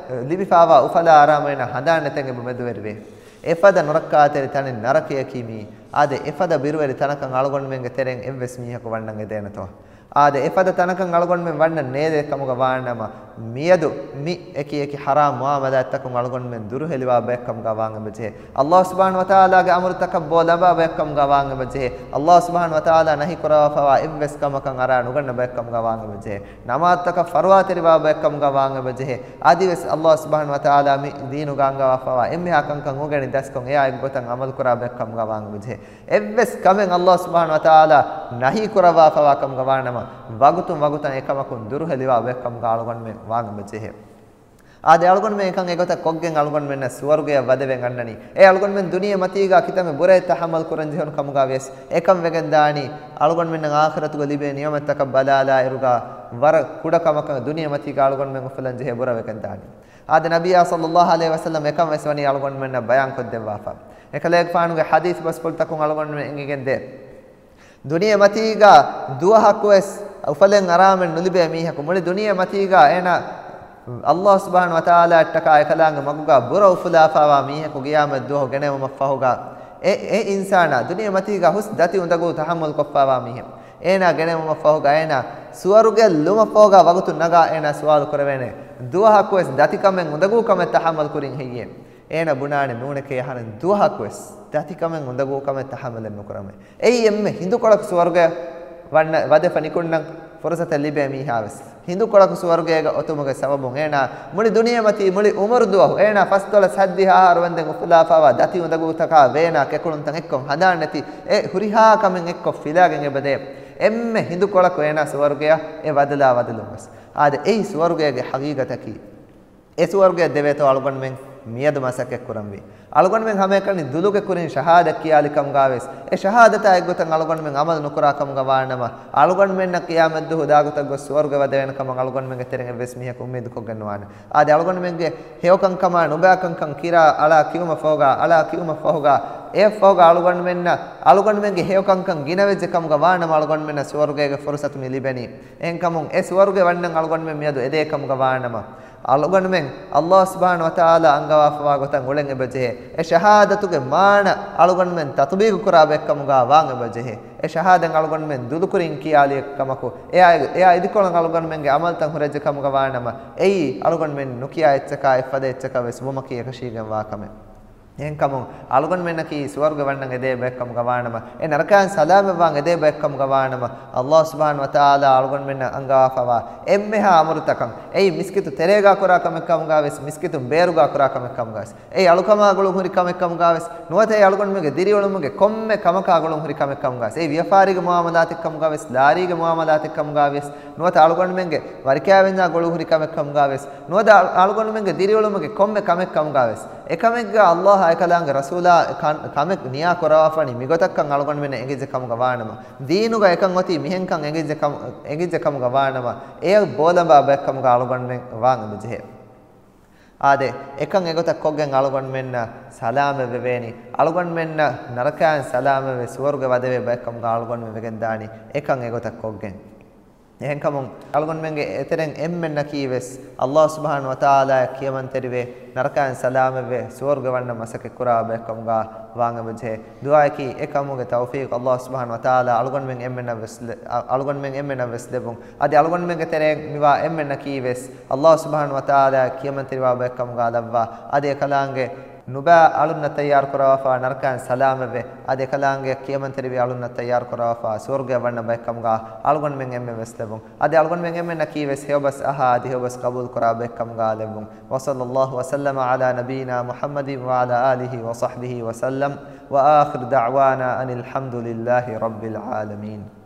ލިބިފާވާ އުފަލާ އަރާމު އޭނަ ހަނދާން ނެތެން އެބަ މެދުވެރިވޭ. އެފަދަ ނުރައްކާތެރި ތަނެއް ނަރަކަޔަކީ މީ. އާދެ، އެފަދަ ބިރުވެރި ތަނަކަށް އަޅުގަނޑުމެންގެ ތެރެއިން އެއްވެސް މީހަކު ވަންނަން އެދޭނެތޯ؟ އާދެ، އެފަދަ ތަނަކަށް އަޅުގަނޑުމެން ވަންނަން ނޭދޭ ކަމުގަ ވާނަމަ، މިއަދު މި އެކި އެކި ޙަރާމް މުއާމަލާތްތަކުން އަޅުގަނޑުމެން ދުރުހެލިވާ ބަޔަކަށް ކަމުގަ ވާން އެބަޖެހޭ. ﷲ ސުބްޙާނަހޫ ވަތަޢާލާގެ އަމުރުތަކަށް ބޯ ލަނބާ ބަޔަކަށް ކަމުގަ ވާން އެބަޖެހޭ. ﷲ ސުބްޙާނަހޫ ވަތަޢާލާ ނަހީ ކުރައްވާފަވާ އެއްވެސް ކަމަކަށް އަރާ ނުގަންނަ ބަޔަކަށް ކަމުގަ ވާން އެބަޖެހޭ. ނަމާދުތަކަށް ފަރުވާތެރިވާ ބަޔަކަށް ކަމުގަ ވާން އެބަޖެހޭ. އަދިވެސް ﷲ ސުބްޙާނަހޫ ވަތަޢާލާ މި ދީނުގަ އަންގަވާފަވާ އެންމެހާ ކަންކަން އުނގެނި ދަސްކޮށް އެއާ އެއްގޮތަށް ޢަމަލު ކުރާ ބަޔަކަށް ކަމުގަ ވާން އެބަޖެހޭ. އެއްވެސް ކަމެއް ﷲ ސުބްޙާނަހޫ ވަތަޢާލާ ނަހީ ކުރައްވާފަވާ ކަމުގަ ވާނަމަ، ވަގުތުން ވަގުތަށް އެކަމަކުން ދުރުހެލިވާ ބަޔަކަށް ކަމުގަ އަޅުގަނޑުމެން ވާން އެބަޖެހޭ. އާދެ، އަޅުގަނޑުމެން އެކަން އެގޮތަށް ކޮށްގެން އަޅުގަނޑުމެންނަށް ސުވަރުގެއަށް ވަދެވެން އަންނަނީ. އެ އަޅުގަނޑުމެން ދުނިޔެ މަތީގަ ކިތަންމެ ބުރައެއް ތަޙައްމަލް ކުރަން ޖެހުނު ކަމުގަ ވިޔަސް، އެކަން ވެގެން ދާނީ އަޅުގަނޑުމެންނަށް އާޚިރަތުގަ ލިބޭ ނިޢުމަތްތަކަށް ބަލާލާއިރުގަ ވަރަށް ކުޑަ ކަމަކަށް ދުނިޔެ މަތީގަ އަޅުގަނޑުމެން އުފުލަން ޖެހޭ ބުރަ ވެގެން ދާނީ. އާދެ، ނަބިއްޔާ ޞައްލައްލާހު ޢަލައިހި ވަސައްލަމް އެކަން ވެސް ވަނީ އަޅުގަނޑުމެންނަށް ބަޔާންކޮށްދެއްވާފަ. އެކަލޭގެފާނުގެ ޙަދީޘް ބަސްފުޅުތަކުން އަޅުގަނޑުމެން އެނގިގެންދޭ. ދުނިޔެ މަތީގަ ދުވަހަކުވެސް އުފަލެއް އަރާމެއް ނުލިބޭ މީހަކު، މުޅި ދުނިޔެ މަތީގަ އޭނަ ﷲ ސުބްޙާނަހޫ ވަތަޢާލާއަށްޓަކާ އެކަލާނގެ މަގުގަ ބުރަ އުފުލާފާވާ މީހަކު ޤިޔާމަތް ދުވަހު ގެނެވުމަށްފަހުގަ، އެ، އެ އިންސާނާ ދުނިޔެމަތީގަ ހުސް ދަތި އުނދަގޫ ތަޙައްމަލް ކޮށްފާވާ މީހެއް. އޭނާ ގެނެވުމަށްފަހުގަ އޭނާ ސުވަރުގެއަށް ލުމަށްފަހުގަ ވަގުތު ނަގާ އޭނާ ސުވާލު ކުރެވޭނެ، ދުވަހަކުވެސް ދަތިކަމެއް އުނދަގޫކަމެއް ތަޙައްމަލް ކުރިން ހެއްޔޭ؟ އޭނާ ބުނާނެ ނޫނެކޭ އަހަރެން ދުވަހަކުވެސް ދަތިކަމެއް އުނދަގޫކަމެއް ތަޙައްމަލެއް ނުކުރަމޭ. އެއީ އެންމެ ހިނދުކޮޅަކު ސުވަރުގެ ވަންނަ، ވަދެފަ ނިކުންނަން ފުރުސަތެއް ލިބޭ މީހާވެސް. ހިނދުކޮޅަކު ސުވަރުގޭގަ އޮތުމުގެ ސަބަބުން އޭނާ މުޅި ދުނިޔެމަތީ މުޅި އުމުރު ދުވަހު އޭނާ ފަސްދޮޅަސް ހަތްދިހަ އަހަރު ވަންދެން އުފުލާފާވާ ދަތި އުނދަގޫތަކާ ވޭނާ ކެކުޅުންތައް އެއްކޮށް ހަނދާން ނެތި އެ ހުރިހާ ކަމެއް އެއްކޮށް ފިލާގެން އެބަދޭ. އެންމެ ހިނދުކޮޅަކު އޭނާ ސުވަރުގެއަށް އެ ވަދެލާ ވަދެލުން ވެސް. އާދެ، އެއީ ސުވަރުގޭގެ ހަގީގަތަކީ. އެ ސުވަރުގެއަށް ދެވޭތޯ އަޅުގަނޑުމެން މިއަދު މަސައްކަތްކުރަންވީ. އަޅުގަނޑުމެން ހަމައެކަނި ދުލުގެ ކުރިން ޝަހާދަތް ކިޔާލި ކަމުގާވެސް، އެ ޝަހާދަތާ އެއްގޮތަށް އަޅުގަނޑުމެން ޢަމަލު ނުކުރާ ކަމުގަ ވާނަމަ، އަޅުގަނޑުމެންނަށް ޤިޔާމަތްދުވަހު ދާގޮތަށް ގޮސް ސުވަރުގެ ވަދެވޭނެ ކަމަށް އަޅުގަނޑުމެންގެ ތެރެއިން އެއްވެސް މީހަކު އުއްމީދުކޮށްގެން ނުވާނެ. އާދެ، އަޅުގަނޑުމެންގެ ހެޔޮކަންކަމާ ނުބައިކަންކަން ކިރާ އަޅާ ކިޔުމަށްފަހުގަ، އަޅާ ކިޔުމަށްފަހުގަ، އެއަށްފަހުގަ އަޅުގަނޑުމެންނަށް އަޅުގަނޑުމެންގެ ހެޔޮކަންކަން ގިނަވެއްޖެ ކަމުގަ ވާނަމަ، އަޅުގަނޑުމެންނަށް ސުވަރުގޭގެ ފުރުސަތު މި ލިބެނީ. އެހެންކަމުން އެ ސުވަރުގެ ވަންނަން އަޅުގަނޑުމެން މިއަދު އެދޭ ކަމުގަ ވާނަމަ، އަޅުގަނޑުމެން ﷲ ސުބްޙާނަހޫ ވަތަޢާލާ އަންގަވާފަވާ ގޮތަށް އުޅެން އެބަޖެހޭ. އެ ޝަހާދަތުގެ މާނަ އަޅުގަނޑުމެން ތަޠުބީޤު ކުރާ ބައެއްކަމުގަ ވާން އެބަޖެހޭ. އެ ޝަހާދަތް އަޅުގަނޑުމެން ދުލުކުރިން ކިޔާލި ކަމަކު، އެއާ، އެއާ އިދިކޮޅަށް އަޅުގަނޑުމެންގެ ޢަމަލްތައް ހުރެއްޖެ ކަމުގަ ވާނަމަ، އެއީ އަޅުގަނޑުމެން ނުކިޔާ އެއްޗަކާ އެއްފަދަ އެއްޗަކަށް ވެސް ވުމަކީ އެކަށީގެންވާ ކަމެއް. އެހެންކަމުން އަޅުގަނޑުމެންނަކީ ސުވަރުގެ ވަންނަން އެދޭ ބައެއްކަމުގަ ވާނަމަ، އެ ނަރަކައިން ސަލާމަތްވާން އެދޭ ބައެއްކަމުގަ ވާނަމަ، ﷲ ސުބްޙާނަހޫ ވަތަޢާލާ އަޅުގަނޑުމެންނަށް އަންގަވާފަވާ އެންމެހާ އަމުރުތަކަށް، އެއީ މިސްކިތު ތެރޭގާ ކުރާ ކަމެއްކަމުގަ ވެސް، މިސްކިތުން ބޭރުގާ ކުރާ ކަމެއްކަމުގަ ވެސް، އެއީ އަޅުކަމާ ގުޅުން ހުރި ކަމެއްކަމުގަ ވެސް، ނުވަތަ އެއީ އަޅުގަނޑުމެންގެ ދިރިއުޅުމުގެ ކޮންމެ ކަމަކާ ގުޅުން ހުރި ކަމެއްކަމުގަ ވެސް، އެއީ ވިޔަފާރީގެ މުޢާމަލާތެއްކަމުގަ ވެސް، ލާރީގެ މުޢާމަލާތެއްކަމުގަ ވެސް، ނުވަތަ އަޅުގަނޑުމެންގެ ވަރިކައިވެންޏާ ގުޅުން ހުރި ކަމެއްކަމުގަ ވެސް، ނުވަތަ އަޅުގަނޑުމެންގެ ދިރިއުޅުމުގެ ކޮންމެ ކަމެއްކަމުގަ ވެސް، އެކަމެއްގަ ﷲ އާއި ކަލާނގެ ރަސޫލާ ކަން، ކަމެއް ނިޔާ ކުރަވާފަނީ މިގޮތަށްކަން އަޅުގަނޑުމެންނަށް އެނގިއްޖެ ކަމުގަ ވާނަމަ، ދީނުގަ އެކަން އޮތީ މިހެންކަން އެނގިއްޖެ ކަމު، އެނގިއްޖެ ކަމުގަ ވާނަމަ، އެޔަށް ބޯލަނބާ ބައެއްކަމުގަ އަޅުގަނޑުމެން ވާން އެބަޖެހޭ. އާދެ، އެކަން އެގޮތަށް ކޮށްގެން އަޅުގަނޑުމެންނަށް ސަލާމަތްވެވޭނީ. އަޅުގަނޑުމެންނަށް ނަރަކައިން ސަލާމަތްވެ ސުވަރުގެ ވަދެވޭ ބައެއްކަމުގަ އަޅުގަނޑުމެން ވެގެންދާނީ އެކަން އެގޮތަށް ކޮށްގެން. އެހެންކަމުން އަޅުގަނޑުމެންގެ އެތެރެން އެންމެންނަކީ ވެސް ﷲ ސުބްޙާނަހޫ ވަތަޢާލާއަށް ކިޔަމަންތެރިވެ، ނަރަކައިން ސަލާމަތްވެ، ސުވަރުގެ ވަންނަން މަސައްކަތްކުރާ ބައެއްކަމުގަ ވާން އެބަޖެހޭ. ދުޢާއަކީ އެކަމުގެ ތައުފީޤު ﷲ ސުބްޙާނަހޫ ވަތަޢާލާ އަޅުގަނޑުމެން އެންމެންނަށް ވެސް ލެ، އަ، އަޅުގަނޑުމެން އެންމެންނަށް ވެސް ލެއްވުން. އަދި އަޅުގަނޑުމެންގެ ތެރެއިން މިވާ އެންމެންނަކީ ވެސް ﷲ ސުބްޙާނަހޫ ވަތަޢާލާ ކިޔަމަންތެރިވާ ބައެއްކަމުގަ ލައްވާ، އަދި އެކަލާނގެ ނުބައި އަޅުންނަށް ތައްޔާރު ކުރަވާފަ ނަރަކައިން ސަލާމަތްވެ، އަދި އެކަލާނގެ ކިޔަމަންތެރިވި އަޅުންނަށް ތައްޔާރު ކުރަވާފަ ސުވަރުގެއަށް ވަންނަ ބައެއްކަމުގަ އަޅުގަނޑުމެން އެންމެން ވެސް ލެއްވުން. އަދި އަޅުގަނޑުމެން އެންމެންނަކީ ވެސް ހެޔޮބަސް އަހާ، އަދި ހެޔޮބަސް ޤަބޫލުކުރާ ބައެއްކަމުގަ ލެއްވުން. وصلى الله وسلم على نبينا محمد وعلى آله وصحبه وسلم، وآخر دعوانا أن الحمد لله رب العالمين.